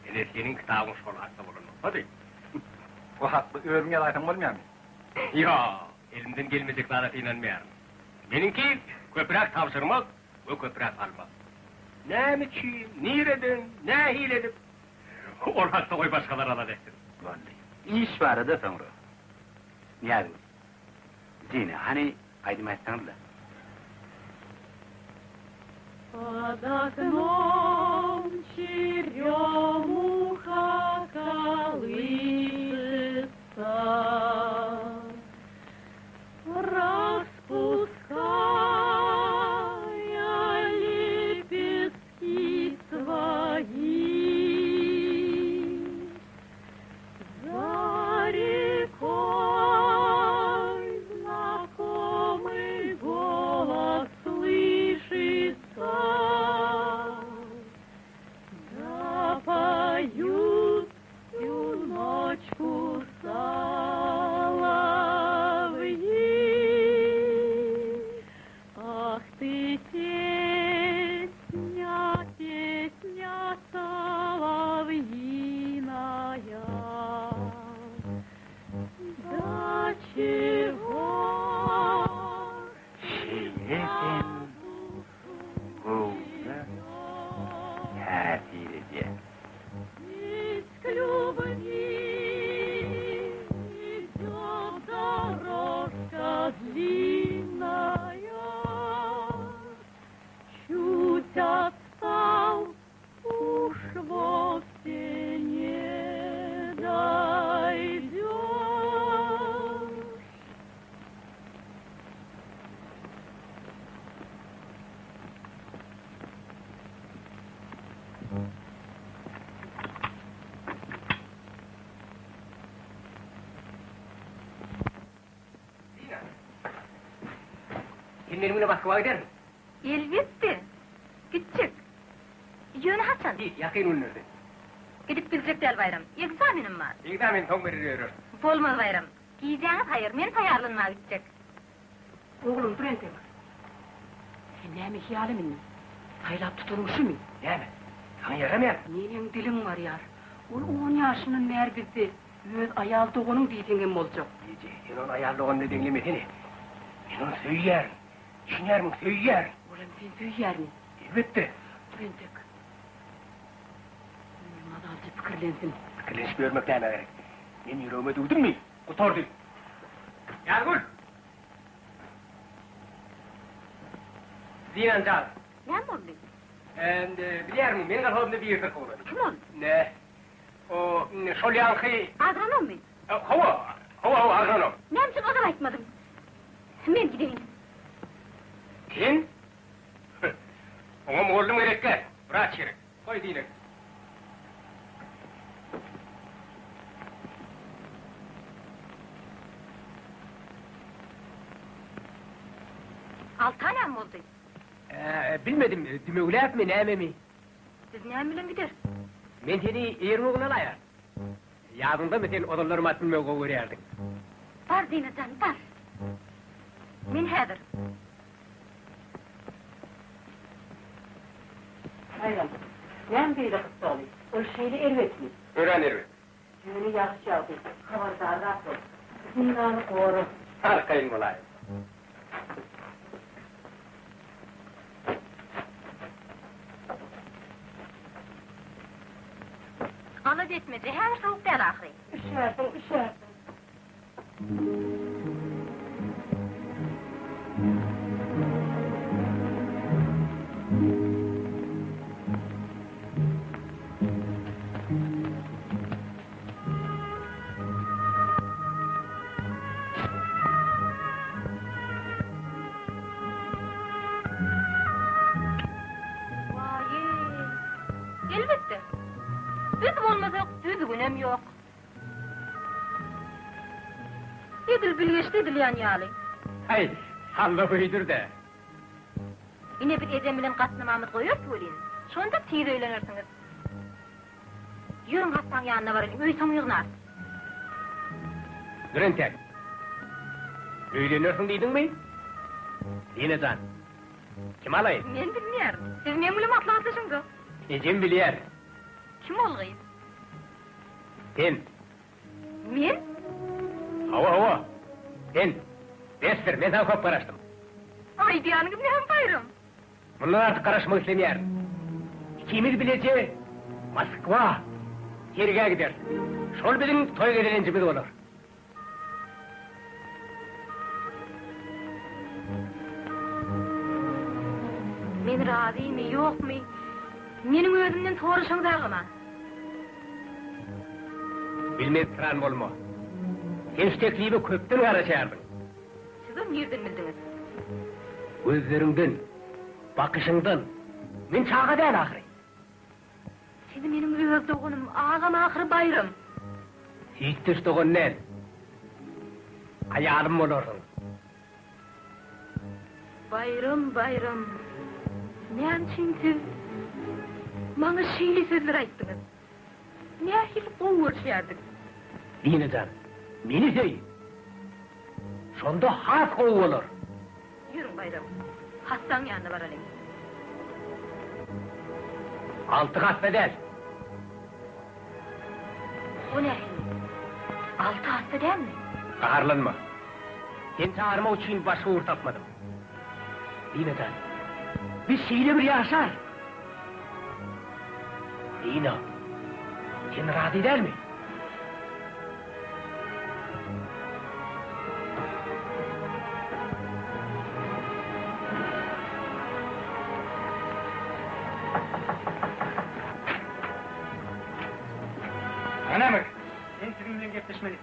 [SPEAKER 6] Ine seniň kitabyň şol hakda bolan bolsady.
[SPEAKER 4] O hakda özüň ýazaýsaň bolmaýarmy?
[SPEAKER 6] Ýok, elimden gelmejek zada synanmaýaryn. Meniňki köpräk tabşyrmak we köpräk almak. Näme üçin, nireden, nähili edip, ol hakda goý başgalar alada etsin.
[SPEAKER 11] Boldy. Iş barada soňra. Nyýazgül. Zina, hany aýdym aýtsaňyz-la.
[SPEAKER 1] Pod oknom çeremуha kolyşetsa, Raspуская лепестки свои. За рекой знакомый голос слышится, Да поют всю ночку соловьи. Ах ты, песня, песня соловьиная, Да чего
[SPEAKER 11] Şeýle hem göwne täsir edýär.
[SPEAKER 1] Ведь к любви идет дорожка длинная, Чуть отстал, уж вовсе не дойдешь.
[SPEAKER 6] Dina, sen meniň bilen Moskwa gidermiň?
[SPEAKER 9] Elbetde, gitjek. Ýöne haçan?
[SPEAKER 6] Hiç, ýakyn günlerde.
[SPEAKER 9] Gidip biljek däl, Baýram. Ekzamenim bar.
[SPEAKER 6] Ekzameni soň berer ýörersiň.
[SPEAKER 9] Bolmaz, Baýram. Gijäňiz haýyr, men taýýarlanmaga gitjek.
[SPEAKER 1] Oglum, dur entek. Sen näme hyýala mündüň? Saýlap tutanyň şumy?
[SPEAKER 6] Näme? Saňa ýaramaýarmy?
[SPEAKER 1] Neneň diliň barýar? Ol on ýaşyndan bäri bizde, öz aýal doganyň diýseňem boljak.
[SPEAKER 6] Eje, sen ony aýal doganyna deňlemesene. Men ony söýýärin. Düşünýärmiň, söýýärin.
[SPEAKER 1] Olam seni söýýärmi?
[SPEAKER 6] Elbetde.
[SPEAKER 1] Dur entek. Indi mazalyja pikirlensin.
[SPEAKER 6] Pikirlenişip ýörmek nämä gerek? Men ýüregime düwdümmi? Gutardy. Ýazgül! Zinan jan.
[SPEAKER 9] Näme boldy?
[SPEAKER 6] Eee, bilýärmiň, meniň kolhozymda biri syrkawlady.
[SPEAKER 9] Kim ol?
[SPEAKER 6] Ne? O, şol ýaňky...
[SPEAKER 9] Agronommy?
[SPEAKER 6] Hawa, hawa, hawa, agronom.
[SPEAKER 9] Näme üçin ozal aýtmadyň? Men gideýin.
[SPEAKER 6] Sen? Oňa mugallym gerek däl, wraç gerek. Goý, Zina gitsin.
[SPEAKER 9] Alta näme boldy?
[SPEAKER 6] Bilmedim, dümewläpmi, nämemi?
[SPEAKER 9] Biz näme bilen gideris?
[SPEAKER 6] Men seni eýeriň ugruna alaýaryn. Ýadyňdamy, sen ozallar at münmegi gowy görýärdiň?
[SPEAKER 9] Bar, Zina jan, bar. Men häzir.
[SPEAKER 1] Baýram, näme beýle gyssagly? Ol şeýle erbetmi?
[SPEAKER 6] Örän erbet.
[SPEAKER 1] Ýöne ýagyş ýagdy, habardarrak bol. Zinany gora.
[SPEAKER 6] Arkaýyn bolaý.
[SPEAKER 9] Alada etme, häzir sowuk däl ahyry.
[SPEAKER 1] Üşärsiň, üşärsiň. Waý-eý! Elbetde. Biz bolmasak, düzgünem ýok. Edil bilgeşli edilýän ýaly.
[SPEAKER 6] Haý, salla öýdür-dä.
[SPEAKER 9] Ine biz ejem bilen gatnamamyzy goýarys welin, şonda tiz öýlenersiňiz. Ýörüň hassaň ýanyna baralyň, öý soň ýygnarys.
[SPEAKER 6] Dur entek. Öýlenersiň diýdiňmi? Dine jan. Kim alaýyn?
[SPEAKER 9] Men bilmeýärin. Siz meň bilen maslahatlaşyňda.
[SPEAKER 6] Ejem bilýär.
[SPEAKER 9] Kim ol gyz?
[SPEAKER 6] Sen.
[SPEAKER 9] Men?
[SPEAKER 6] Hawa, hawa. Sen. Besdir, men saňa köp garaşdym.
[SPEAKER 9] Aýdýanyňyz näme, Baýram?
[SPEAKER 6] Mundan artyk garaşmak islemeýärin. Ikimiz bileje Moskwa sergä gideris. Şol biziň toý gezelenjimiz bolar.
[SPEAKER 9] Men razymy, ýokmy? Meniň özümden soraşaňzagam-a.
[SPEAKER 6] Bilmezsyran bolma. Sen şu teklibe köpden garaşýardyň.
[SPEAKER 9] Sizem nirden bildiňiz?
[SPEAKER 6] Gözleriňden, bakyşyňdan. Men çaga däl ahyry.
[SPEAKER 9] Siz meniň öz doganym, agam ahyry Baýram.
[SPEAKER 6] Süýtdeş dogan däl. Aýalym bolarsyň.
[SPEAKER 9] Baýram, Baýram, näme üçin siz maňa şeýle sözler aýtdyňyz? Nähili gowy görüşýärdik.
[SPEAKER 6] Dina jan, meni söý. Şonda has gowy bolar.
[SPEAKER 9] Ýörüň Baýram, hassaň ýanyna baralyň.
[SPEAKER 6] Alty hassa däl.
[SPEAKER 9] O nähili? Alty hassa dälmi?
[SPEAKER 6] Gaharlanma. Seni çagyrmak üçin başga ugur tapmadym. Dina jan, biz şeýle bir ýaşarys. Dina, sen razy dälmi?
[SPEAKER 4] Näme? Men siziň bilen gepleşmeli.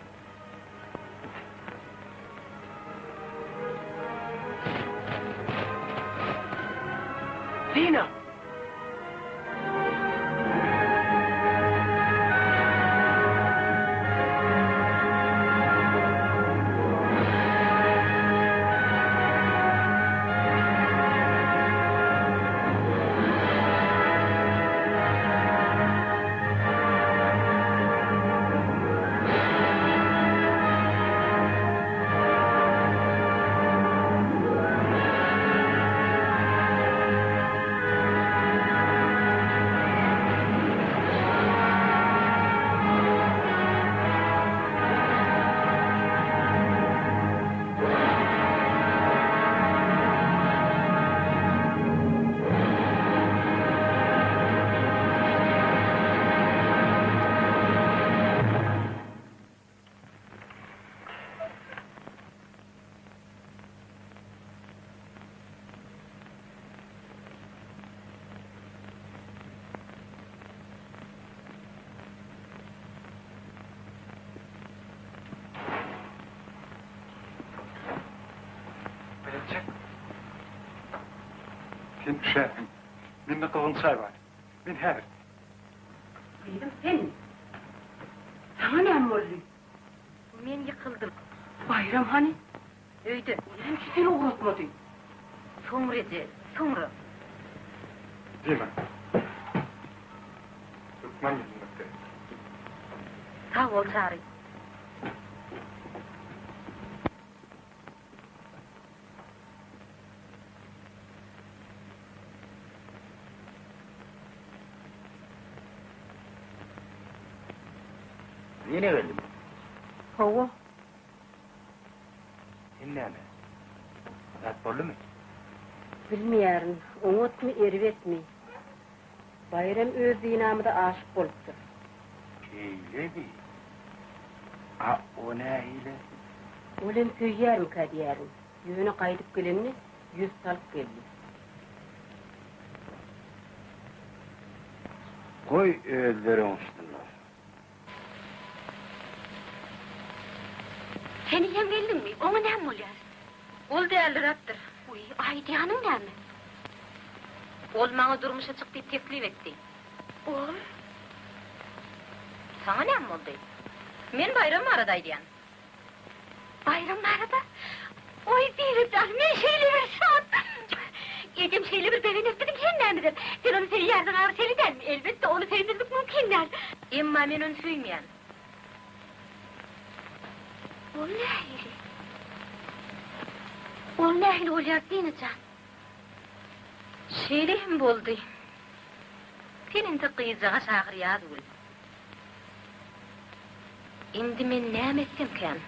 [SPEAKER 6] Dina!
[SPEAKER 4] Birinji. Sen üşärsiň. Mende gyzgyn çaý bar. Men häzir.
[SPEAKER 1] Gyzym sen. Saňa näme boldy?
[SPEAKER 9] Men ýykyldym.
[SPEAKER 1] Baýram hany?
[SPEAKER 9] Öýde.
[SPEAKER 1] Näme üçin seni ugratmady?
[SPEAKER 9] Soňra eje, soňra.
[SPEAKER 4] Dima. Hökman ýüzünmek gerek.
[SPEAKER 9] Sag bol, Çary.
[SPEAKER 11] Ýene geldiňmi?
[SPEAKER 1] Hawa.
[SPEAKER 11] Sen näme? Zat boldumy?
[SPEAKER 1] Bilmeýärin, oňatmy, erbetmi. Baýram öz zinamyza aşyk bolupdyr.
[SPEAKER 11] Şeýlemi? A o nähili?
[SPEAKER 1] Ol hem söýýärmikä diýýärin. Ýöne gaýdyp gelende ýüz salyp geldi.
[SPEAKER 11] Goý özleri oňuşsynlar.
[SPEAKER 3] Sen hem geldiňmi? Oňa näme bolýar?
[SPEAKER 9] Ol dälirapdyr.
[SPEAKER 3] Wiý, aýdýanyň näme?
[SPEAKER 9] Ol maňa durmuşa çyk diýip teklip etdi.
[SPEAKER 3] Ol?
[SPEAKER 9] Saňa näme boldy? Men Baýram barada aýdýan.
[SPEAKER 3] Baýram barada? Oý, Bibijan, men şeýle bir şat! Ejem şeýle bir begener, biziň hemmämizem. Sen ony söýýärsiň ahyry, şeýle dälmi? Elbetde, ony söýmezlik mümkin däl.
[SPEAKER 9] Emma men ony söýmeýän.
[SPEAKER 3] Ol nähili? Ol nähili bolýar, Dina jan?
[SPEAKER 9] Şeýle hem boldy. Sen entek gyzjagaş ahyry Ýazgül. Indi men näme etsemkäm?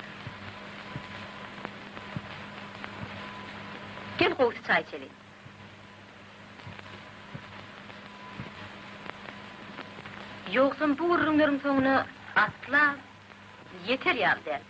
[SPEAKER 9] Gel gowusy çaý içeli. Ýogsam bu gürrüňleriň soňuna asla ýeter ýaly däl.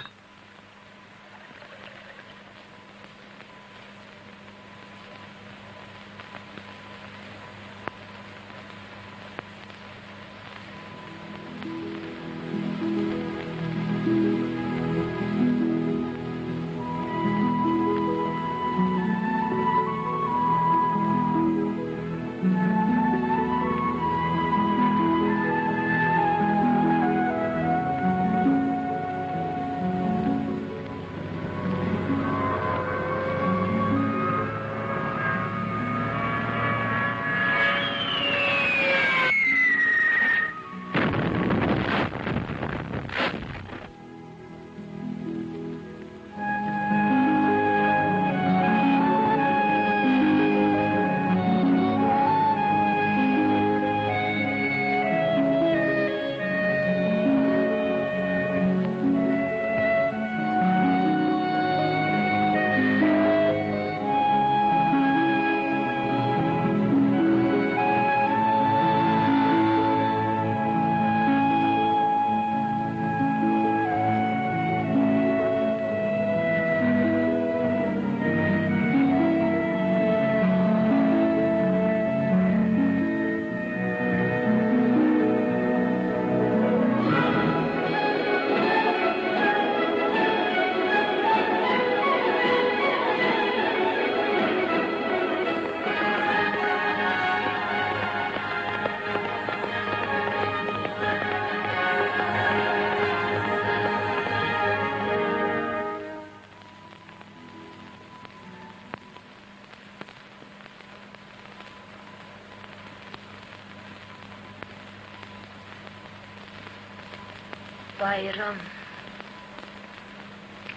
[SPEAKER 9] Baýram.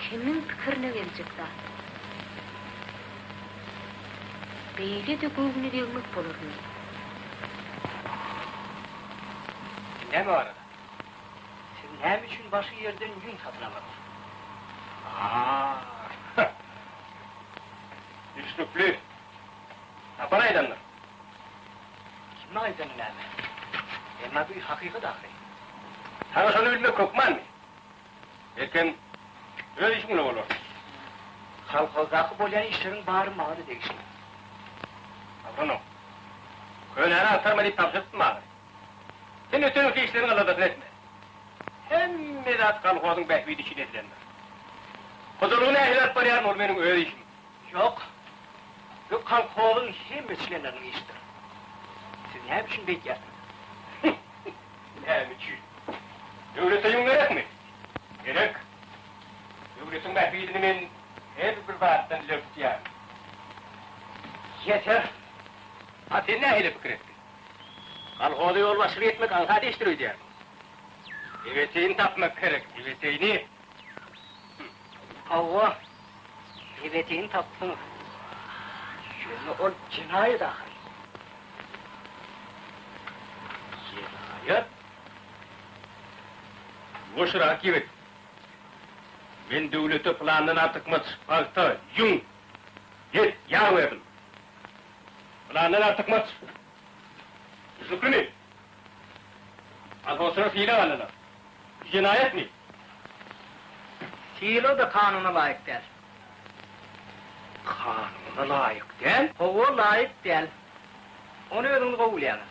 [SPEAKER 9] Kimiň pikirine geljek zat? Beýle-de göwne degmek bolarmy?
[SPEAKER 6] Näme barada?
[SPEAKER 2] Siz näme üçin başga ýerden ýüň satyn alaňyz?
[SPEAKER 6] A-a. Düşnükli. Sapar aýdandyr.
[SPEAKER 2] Kimiň aýdany näme? Emma bu hakykat ahyry.
[SPEAKER 6] Saňa şony bilmek hökmanmy? Belkem, öz işiň bilen bolarsyň.
[SPEAKER 2] Kolhozdaky bolýan işleriň bary maňa-da degişli.
[SPEAKER 6] Agronom, könäni agtarma diýip tabşyrypdym ahyry. Sen öten-öte işleriň aladasyny etme. Hemme zat kolhozyň bähbidi üçin edilendir. Hojalygy nähili alyp barýaryn, ol meniň öz işim.
[SPEAKER 2] Ýok. Bu kolhozyň hemme çlenleriniň işidir. Siz näme üçin beýdýärsiňiz?
[SPEAKER 6] Näme üçin? Döwlete ýüň gerekmi? Gerek. Döwletiň bähbidini men her bir zatdan ileri tutýaryn.
[SPEAKER 2] Ýeter.
[SPEAKER 6] A sen nähili pikir etdiň? Kolhoza ýolbaşçylyk etmek aňsat işdir öýdýärmiň? Ebeteýini tapmak gerek, ebeteýini.
[SPEAKER 2] Hawa, ebeteýini tapdyňyz. Ýöne ol jenaýat ahyry.
[SPEAKER 6] Jenaýat? Ýuwaşrak ýigit. Men döwlete plandan artykmaç pagta, ýüň, et, ýag berdim. Plandan artykmaç. Düşnüklimi? Kolhozçylar sylag aldylar. Jenaýatmy?
[SPEAKER 10] Sylag-da kanuna laýyk däl.
[SPEAKER 6] Kanuna laýyk däl?
[SPEAKER 10] Hawa, laýyk däl. Ony özüňiz gowy bilýäňiz.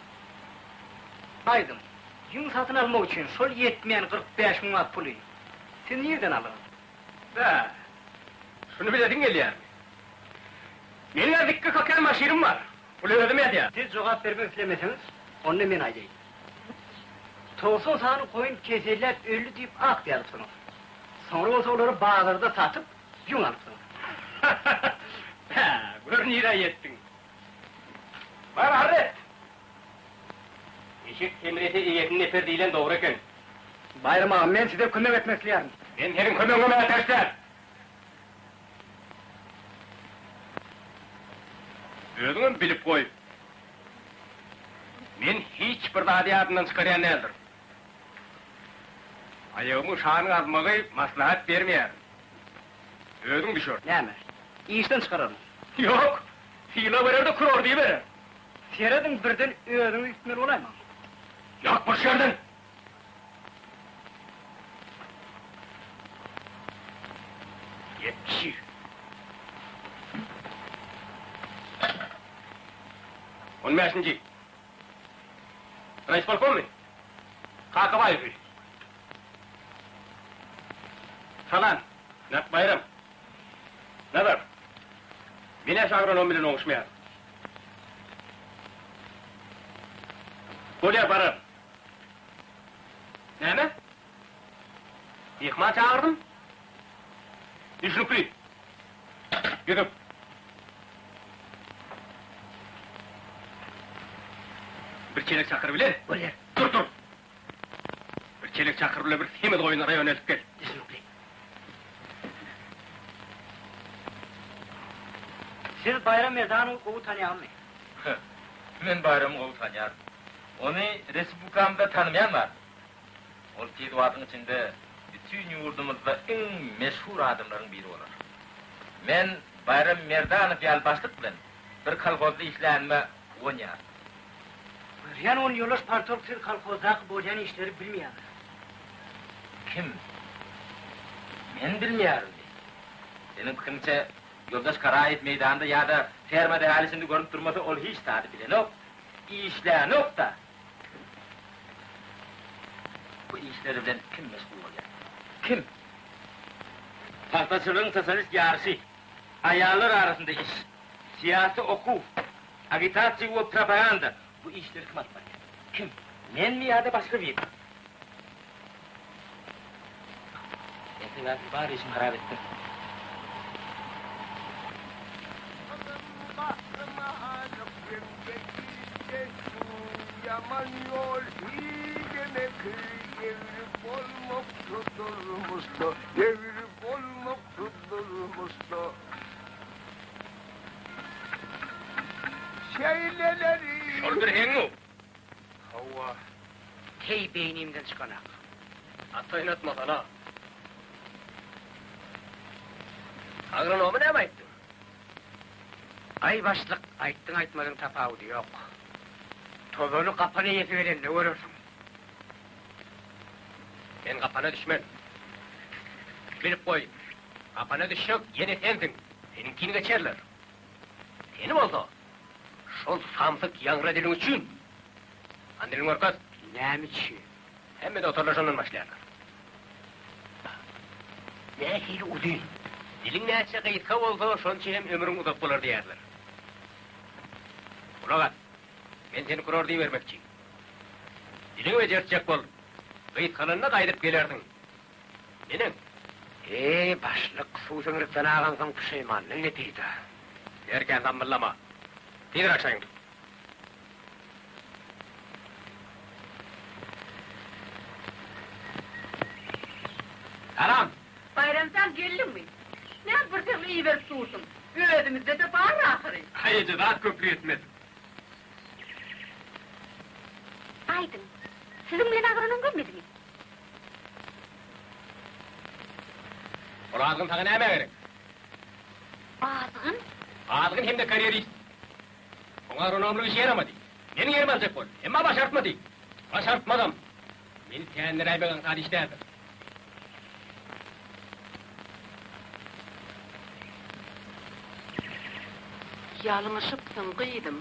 [SPEAKER 10] Aýdyň, ýüň satyn almak üçin şol ýetmeýän 45 manat puly siz nirden aldyňyz?
[SPEAKER 6] Bä, şuny bilesiň gelýärmi? Meniň-ä zikge kakýan maşynym bar. Puly özüm ýazýan.
[SPEAKER 10] Siz jogap bermek islemeseňiz, onda men aýdaýyn. 90 sany goýun keselläp öldi diýip akt ýazypsyňyz. Soňra bolsa olary bazarda satyp, ýüň alypsyňyz.
[SPEAKER 6] Bä, gör nirä ýetdiň. Bar, arr et! Eşek semrese eýesini deper diýlen dogry eken.
[SPEAKER 10] Baýram aga, men size kömek etmek isleýärin.
[SPEAKER 6] Men seniň kömegiňe mätäç däl. Özüňem bilip goý. Men hiç bir zady ýadymdan çykarýan däldirin. Aýagymyň şanyny gazmagy maslahat bermeýärin. Özüň düşer.
[SPEAKER 10] Näme, işden çykararmyň?
[SPEAKER 6] Ýok, sylag berer-de kurordy berer.
[SPEAKER 10] Serediň, birden özüňiz gitmeli bolaýmaň.
[SPEAKER 6] Ýok, boş ýerden! Ýetişi. On bäşinji. Raýispolkommy? Kakabaýewi. Salam, Nat Baýram. Nazar. Men-ä şu agronom bilen oňuşmaýaryn. Bolýar, bararyn. Näme? Myhman çagyrdym. Düşnükli. Ýüzük. Bir çelek çakyr bilen.
[SPEAKER 10] Bolýar.
[SPEAKER 6] Dur, dur. Bir çelek çakyr bilen bir semiz goýny raýona eltip gel.
[SPEAKER 10] Düşnükli. Siz Baýram Merdanowy gowy tanýaňyzmy?
[SPEAKER 5] Men Baýramy gowy tanýaryn. Ony respublikamyzda tanamaýan barmy? Ol tiz wagtyň içinde bütin ýurdumyzda iň meşhur adamlaryň biri bolar. Men Baýram Merdanow ýaly başlyk bilen bir kolhozda işlänime guwanýaryn.
[SPEAKER 10] Görýän ol ýoldaş partorg siz kolhozdaky bolýan işleri bilmeýäňiz.
[SPEAKER 5] Kim? Men bilmeýärinmi? Seniň pikiriňçe ýoldaş Garaýew meýdanda ýa-da fermada häli-şindi görnüp durmasa ol hiç zady bilenok, işlänok-da. Bu işler bilen kim meşgul bolýar? Kim? Pagtaçylygyň sosialist ýaryşy, aýallar arasynda iş, syýasy okuw, agitasiýa we propaganda, bu işleri kim alyp barýar? Kim? Menmi ýa-da başga biri? Men sebäpli bar işimi harap etdim.
[SPEAKER 8] Ýaman ýol hilemeki egri bolmak şu durmuşda, egri bolmak şu durmuşda. Şeýleleri.
[SPEAKER 6] Şol bir heňňu.
[SPEAKER 7] Hawa, teý beýnimden çykanak.
[SPEAKER 6] At oýnatmasana. Agronoma näme aýtdyň?
[SPEAKER 7] Aý başlyk, aýtdyň-aýtmadyň tapawudy ýok. Tozany gapan eýesi gelende görersiň.
[SPEAKER 6] Men gapana düşmen. Bilip goý, gapana düşjek ýene sensiň, seniňkini geçerler. Seni bolsa, şol samsyk ýaňra diliň üçin. Hany diliňi görkez.
[SPEAKER 7] Näme üçin?
[SPEAKER 6] Hemme dogtorlar şondan başlaýarlar.
[SPEAKER 2] Nähili uzyn?
[SPEAKER 6] Diliň näçe gysga bolsa, şonça hem ömrüň uzak bolar diýýärler. Gulak as, men seni kurorda ibermekçi. Diliňi bejertjek bol. Gysgalanda gaýdyp gelersiň. Neneň?
[SPEAKER 7] Eý, başlyk, suw siňrikden agansoň puşeýmandan ne peýda?
[SPEAKER 6] Erkän zammyllama. Tizräk çaýyňy tut. Salam!
[SPEAKER 1] Baýram jan, geldiňmi? Näme bir demli iberip dursuň? Özümizde-de bar ahyry.
[SPEAKER 6] Aý eje, zat köplük etmez.
[SPEAKER 3] Aýdyň, siziň bilen agronom gelmedimi?
[SPEAKER 6] Ol azgyn saňa nämä gerek?
[SPEAKER 3] Azgyn?
[SPEAKER 6] Azgyn hem-de karýerist. Oňa agronomlyk işi ýaramady. Meniň ýerimi aljak boldy. Emma başartmady. Başartmazam. Meni tändiräýmek aňsat iş däldir.
[SPEAKER 1] Ýalňyşypsyň, gyzym.